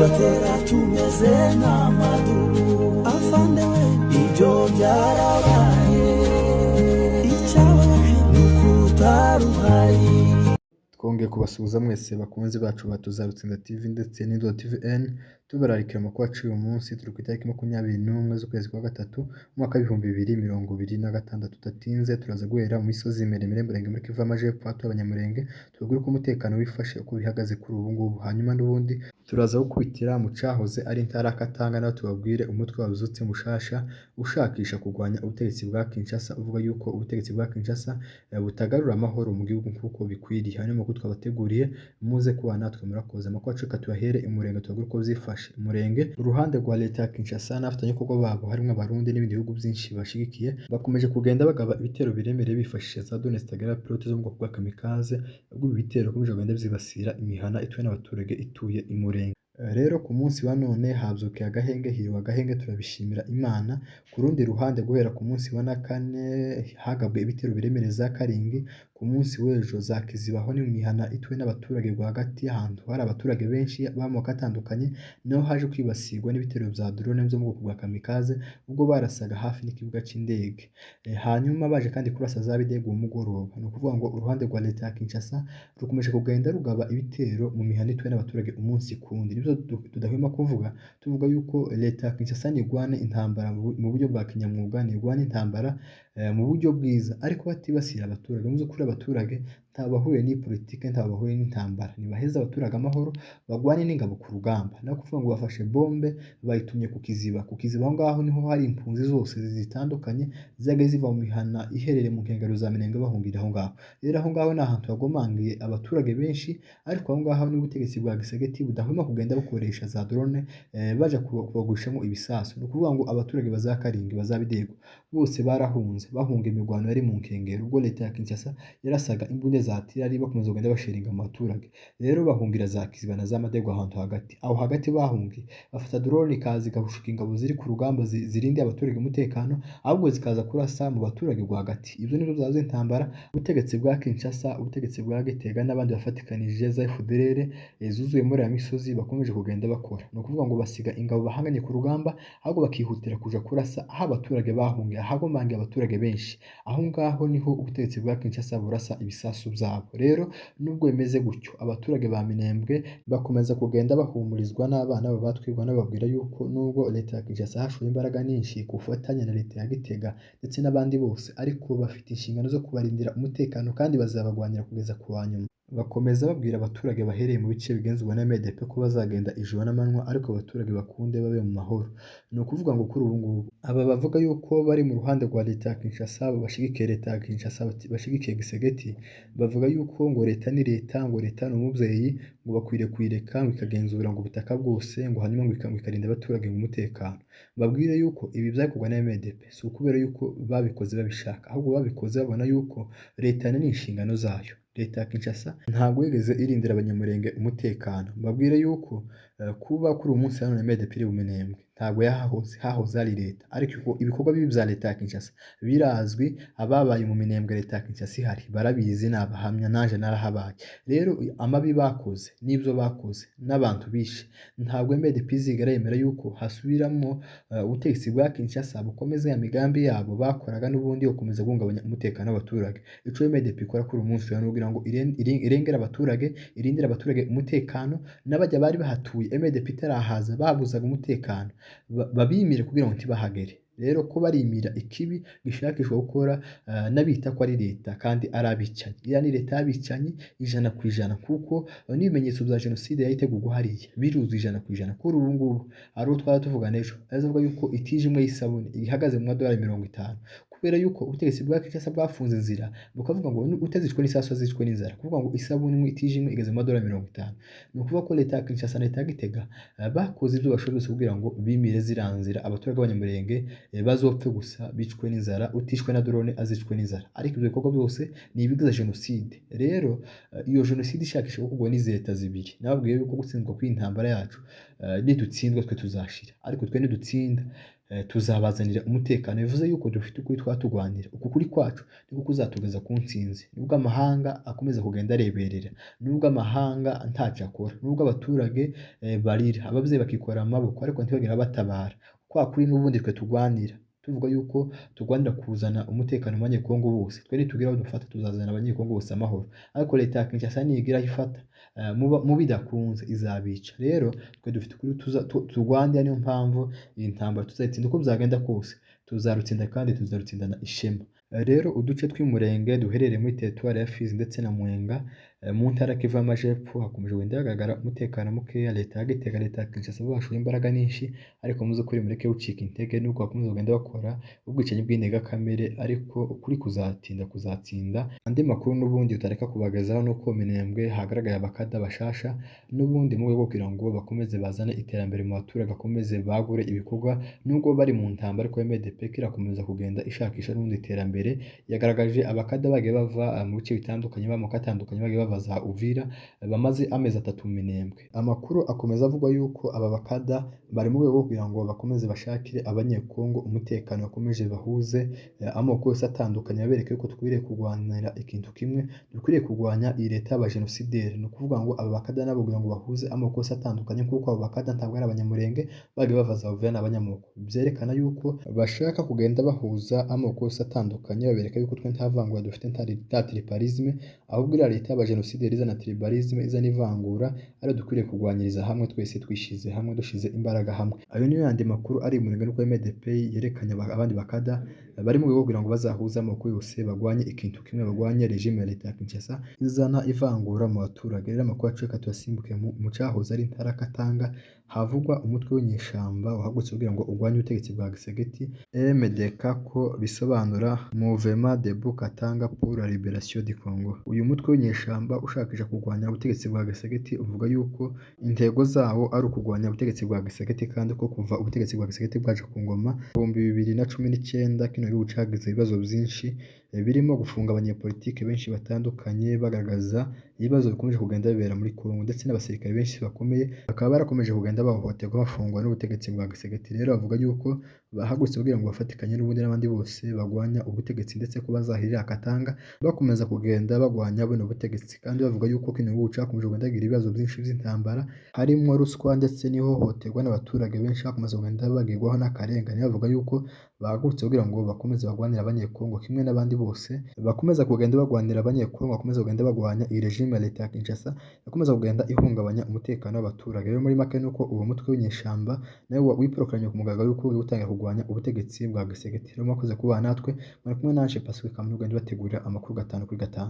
Tugatera tumeze nk'amadubu. Afande we, ibyo byarabaye, icyababaje ni uko utari uhari. Twongeye kubasuhuza mwese bakunzi bacu ba Tuzarutsinda TV ndetse n'Indoto TV N, tubararikira amakuru aciye uyu munsi. Turi ku itariki 21 z'ukwezi kwa gatatu, umwaka w'2026. Tudatinze, turaza guhera mu misozi miremire Murenge muri Kivu y'Amajepfo hatuye Abanyamurenge, tubabwire uko umutekano wifashe, uko bihagaze kuri ubu ngubu. Hanyuma n'ubundi turaza gukubitira mu cahoze ari intara ya Katanga, naho tubabwire umutwe wazutse mushasha ushakisha kurwanya ubutegetsi bwa Kinshasa, uvuga yuko ubutegetsi bwa Kinshasa butagarura amahoro mu gihugu nk'uko bikwiriye. Hanyuma amakuru twabateguriye, muze kuba natwe. Murakoze. Amakuru yacu, reka tuyahere Umurenge, tubabwire uko byifashe. Umurenge, uruhande rwa leta ya Kinshasa n'abafatanyabikorwa babo harimo Abarundi n'ibindi bihugu byinshi bashigikiye, bakomeje kugenda bagaba ibitero biremereye bifashishije za drone zitagira pilote zo mu bwoko bwa kamikaze, ubwo ibi bitero bikomeje kugenda byibasira imihana ituwe n'abaturage ituye i Murenge. Rero ku munsi wa none habyukiye agahenge, hiriwe agahenge, turabishimira Imana. Ku rundi ruhande, guhera ku munsi wa na kane hagabwe ibitero biremereye za Karingi, ku munsi w'ejo za Kiziba, aho ni mu mihana ituwe n'abaturage rwagati, ahantu hari abaturage benshi b'amoko atandukanye, naho haje kwibasirwa n'ibitero bya drone byo mu bwoko bwa kamikaze, ubwo barasaga hafi n'ikibuga cy'indege. Hanyuma baje kandi kurasa za Bidegu uwo mugoroba. Ni ukuvuga ngo uruhande rwa leta ya Kinshasa rukomeje kugenda rugaba ibitero mu mihana ituwe n'abaturage umunsi ku wundi. Nibyo tudahwema kuvuga, tuvuga yuko leta ya Kinshasa nirwane intambara mu buryo bwa kinyamwuga, nirwane intambara mu buryo bwiza, ariko batibasira abaturage. Mu by'ukuri abaturage ntaho bahuriye n'iyi politike, ntaho bahuriye n'intambara. Nibaheze abaturage amahoro, bagwane n'ingabo ku rugamba. Naho kuvuga ngo bafashe bombe bayitumye ku Kiziba, ku Kiziba aho ngaho niho hari impunzi zose zitandukanye zagiye ziva mu mihana iherereye mu nkengero za Minembwe bahungira aho ngaho. Rero aho ngaho ni ahantu hagomangiye abaturage benshi, ariko aho ngaho n'ubutegetsi bwa Gisegeti budahwema kugenda bukoresha za drone baja kubagwishamo ibisasu. Ni ukuvuga ngo abaturage ba za Karingi, ba za Bidego bose barahunze, bahunga imirwano yari mu nkengero, ubwo leta ya Kinshasa yarasaga imbunda za tirari, bakomeza kugenda basheringa mu baturage. Rero bahungira za Kiziba na za Madego ahantu hagati. Aho hagati bahungiye, bafata drone ikaza igahushuka ingabo ziri ku rugamba zirindiye abaturage umutekano, ahubwo zikaza kurasa mu baturage rwagati. Ibyo nibyo byaza intambara. Ubutegetsi bwa Kinshasa, ubutegetsi bwa Gitega n'abandi bafatikanije za FDLR zuzuye muri aya misozi bakomeje kugenda bakora. Ni ukuvuga ngo basiga ingabo bahanganye ku rugamba, ahubwo bakihutira kuja kurasa aho abaturage bahungiye, ahagomangiye abaturage benshi. Aho ngaho niho ubutegetsi bwa Kinshasa burasa ibisasu byabo. Rero nubwo bimeze gutyo, abaturage ba Minembwe bakomeza kugenda bahumurizwa n'abana babo batwirwa, n'ababwira yuko nubwo leta ya Kinshasa hashoye imbaraga nyinshi ku bufatanye na leta ya Gitega ndetse n'abandi bose, ariko bafite inshingano zo kubarindira umutekano kandi bazabagwanira kugeza ku wa nyuma. Bakomeza babwira abaturage bahereye mu bice bigenzurwa na MDP ko bazagenda ijoro n'amanywa, ariko abaturage bakunde babe mu mahoro. Ni ukuvuga ngo kuri ubu ngubu aba bavuga yuko bari mu ruhande rwa leta ya Kinshasa, bashigikiye leta ya Kinshasa, bashigikiye Gisegeti, bavuga yuko ngo leta ni leta, ngo leta ni umubyeyi, ngo bakwiriye kuyireka ngo ikagenzura ngo ubutaka bwose, ngo hanyuma ngo ikarinda abaturage ngo umutekano. Babwire yuko ibi byakorwa na MDP si ukubera yuko babikoze babishaka, ahubwo babikoze babona yuko leta ni inshingano zayo. Leta ya Kinshasa ntabwo yigeze irindira Abanyamurenge umutekano. Mbabwire yuko kuba kuri uyu munsi hano MDP iri mu Minembwe ntabwo yahahoze, hahoze hari leta, ariko ibikorwa bibi bya leta ya Kinshasa birazwi. Ababaye mu Minembwe leta ya Kinshasa ihari barabizi, ni abahamya, naje narahabaye. Rero amabi bakoze n'ibyo bakoze n'abantu bishe, ntabwo MDP izigera yemera yuko hasubiramo ubutegetsi bwa Kinshasa bukomeza ya migambi yabo bakoraga n'ubundi yo gukomeza guhungabanya umutekano w'abaturage. Ico MDP ikora kuri uyu munsi ni ukugira ngo irengere abaturage, irindire abaturage umutekano, n'abajya bari bahatuye MDP itarahaza babuzaga umutekano babimire kugira ngo ntibahagere. Rero ko barimira ikibi gishakishwa gukora n'abita ko ari leta kandi ari abicanyi. Iriya ni leta y'abicanyi 100%, kuko n'ibimenyetso bya jenoside yayitegurwa hariya biruzuye 100%. Kuri ubu ngubu hari uwo twari tuvugana ejo azavuga yuko itije imwe y'isabune ihagaze mu madolari 50, kubera yuko ubutegetsi bwa Kinshasa bwafunze inzira, bukavuga ngo utazicwe n'isasu azicwe n'inzara. Kuvuga ngo isabune imwe itije imwe igeze mu madolari 50, ni ukuvuga ko leta ya Kinshasa na leta ya Gitega bakoze ibyo bashoboye byose kugira ngo bimire ziriya nzira, abaturage b'Abanyamurenge bazopfe gusa bicwe n'inzara, utishwe na drone azicwe n'inzara. Ariko ibyo bikorwa byose ni ibigize jenoside. Rero iyo jenoside ishakisha gukorwa n'izi leta zibiri, nababwiye yuko gutsindwa kw'iyi ntambara yacu Nidutsindwa twe tuzashira, ariko twe nidutsinda tuzabazanira umutekano. Bivuze yuko dufite ukuri twaturwanira, uku kuri kwacu niko kuzatugeza ku ntsinzi. Nubwo amahanga akomeza kugenda areberera, nubwo amahanga ntacyo akora, nubwo abaturage barira, ababyeyi bakikorera amaboko ariko ntibagire abatabara, kwa kuri n'ubundi twe turwanira tuvuga yuko turwanira kuzana umutekano mu Banyekongo bose. Twe nitugira aho dufata tuzazana Abanyekongo bose amahoro, ariko leta ya Kinshasa nigira aho ifata mu bidakunze izabica. Rero twe dufite ukuri turwanira, niyo mpamvu iyi ntambara tuzayitsinda uko byagenda kose, tuzarutsinda kandi tuzarutsindana ishema. Rero uduce tw'Umurenge duherereye muri teritwari ya Fizi ndetse na Mwenga mu ntara Kivu y'Amajepfo hakomeje kugenda hagaragara umutekano mukeya. Leta ya Gitega, leta ya Kinshasa bashoye imbaraga nyinshi, ariko muze kuri mureke ucika intege nubwo bakomeza kugenda bakora ubwicanyi bw'indengakamere, ariko ukuri kuzatinda kuzatsinda. Andi makuru n'ubundi utareka kubagezaho nuko Minembwe hagaragaye abakada bashasha n'ubundi mu rwego rwo kugira ngo bakomeze bazane iterambere mu baturage, bakomeze bagure ibikorwa nubwo bari mu ntambara, ariko MDP irakomeza kugenda ishakisha n'ubundi iterambere. Yagaragaje abakada bagiye bava mu bice bitandukanye, b'amoko atandukanye, bagiye bava za Uvira, bamaze amezi 3 mu Minembwe. Amakuru akomeza avuga yuko aba bakada bari mu rwego rwo kugira ngo bakomeze bashakire Abanyekongo umutekano, bakomeze bahuze amoko yose atandukanye, babereke yuko dukwiriye kurwanira ikintu kimwe, dukwiriye kurwanya iyi leta y'abajenosideri. Ni ukuvuga ngo aba bakada nabo kugira ngo bahuze amoko yose atandukanye, kuko abo bakada ntabwo ari Abanyamurenge bagiye bava za Uvira n'abanyamoko, byerekana yuko bashaka kugenda bahuza amoko yose atandukanye, babereka yuko twe nta vangura dufite, nta tribalisme, ahubwo iriya leta y'abajenosideri izana tribalisme, izana ivangura, ariyo dukwiriye kurwanyiriza hamwe twese twishyize hamwe, dushize imbaraga hamwe. Ayo niyo yandi makuru ari mu Murenge, nuko MDP yerekanye abandi bakada bari mu rwego kugira ngo bazahuze amoko yose, bagwanye ikintu kimwe, bagwanye regime ya leta ya Kinshasa izana ivangura mu baturage. Rero amakuru yacu reka tuyasimbuke mu cyahoze ari intara Katanga, havugwa umutwe w'inyeshyamba wahagurutse kugira ngo urwanye ubutegetsi bwa Tshisekedi, MDK ko bisobanura Mouvement Debout Katanga pour la Liberation du Congo. Uyu mutwe w'inyeshyamba ushakisha kurwanya ubutegetsi bwa Tshisekedi uvuga yuko intego zawo ari ukurwanya ubutegetsi bwa Tshisekedi, kandi ko kuva ubutegetsi bwa Tshisekedi bwaje ku ngoma 2019 kino gihugu cyagize ibibazo byinshi birimo gufunga abanyepolitike benshi batandukanye bagaragaza ibibazo bikomeje kugenda bibera muri Congo, ndetse n'abasirikare benshi bakomeye bakaba barakomeje kugenda bahohoterwa bafungwa n'ubutegetsi bwa Tshisekedi. Rero bavuga yuko bahagurutse kugira ngo bafatikanye n'ubundi n'abandi bose bagwanya ubutegetsi, ndetse ko bazahirira Katanga bakomeza kugenda bagwanya buno butegetsi, kandi bavuga yuko kino gihugu cyakomeje kugenda kigira ibibazo byinshi by'intambara, harimo ruswa ndetse n'ihohoterwa n'abaturage benshi bakomeza kugenda bagirwaho n'akarengane. Bavuga yuko bahagurutse kugira ngo bakomeze bagwanire Abanyekongo kimwe n'abandi bose bakomeza kugenda bagwanira Abanyekongo, bakomeza kugenda bagwanya iyi regime ya leta ya Kinshasa yakomeza kugenda ihungabanya umutekano w'abaturage. Rero muri make nuko uwo mutwe w'inyeshyamba nawe wiporokaranye ku mugaragaro yuko ugiye gutangira kurwanya ubutegetsi bwa Tshisekedi. Rero mwakoze kubana natwe, mwari kumwe nanje Pacifique Kamunuga, ndibategurira amakuru 5 kuri 5.